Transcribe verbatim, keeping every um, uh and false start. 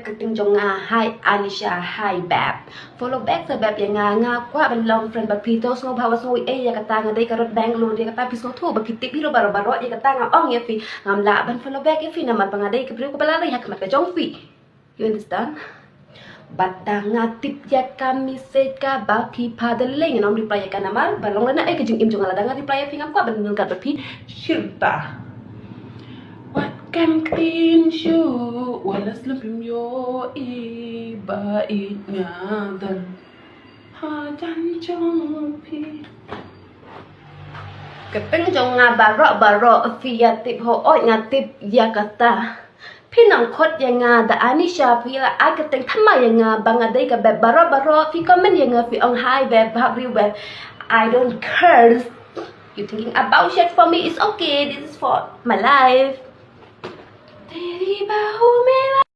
Kyrteng jong nga, hi Anisha, hi beb. Follow back sa beb ïa nga, nga kwah ban long friend bad phi, to sngewbha wat sngew ei ei ïa kata, nga dei ka rud Bangalore, ïa kata phi sngewthuh ba phi tip hi ruh baroh baroh, ïa kata nga ong ïa phi, ngam lah ban follow back ïa phi namar ba nga dei ka briew kaba lari ha khmat ka jong phi. You understand? Bad tang nga tip ïa ka message kaba phi phah da lei, ngam reply ïa ka namar ba long lane ei ka jingim jong nga, lada nga reply ïa phi ngam kwah ban ryngkat bad phi. Shirta. Wat kan ktien shuh wat la slem phim ïohi ba ïeit nga don hajan jong phi. Kyrteng jong nga baroh baroh phi ïa tip, hooid nga tip ïa kata. Phi nang khot ïa nga da Anisha, phi la ai kyrteng thymmai ïa nga ba nga dei ka beb baroh baroh, phi comment ïa nga phi ong hi beb, bha briew beb. I don't care. You thinking about shit for me, it's okay. This is for my life. तेरी बाहों में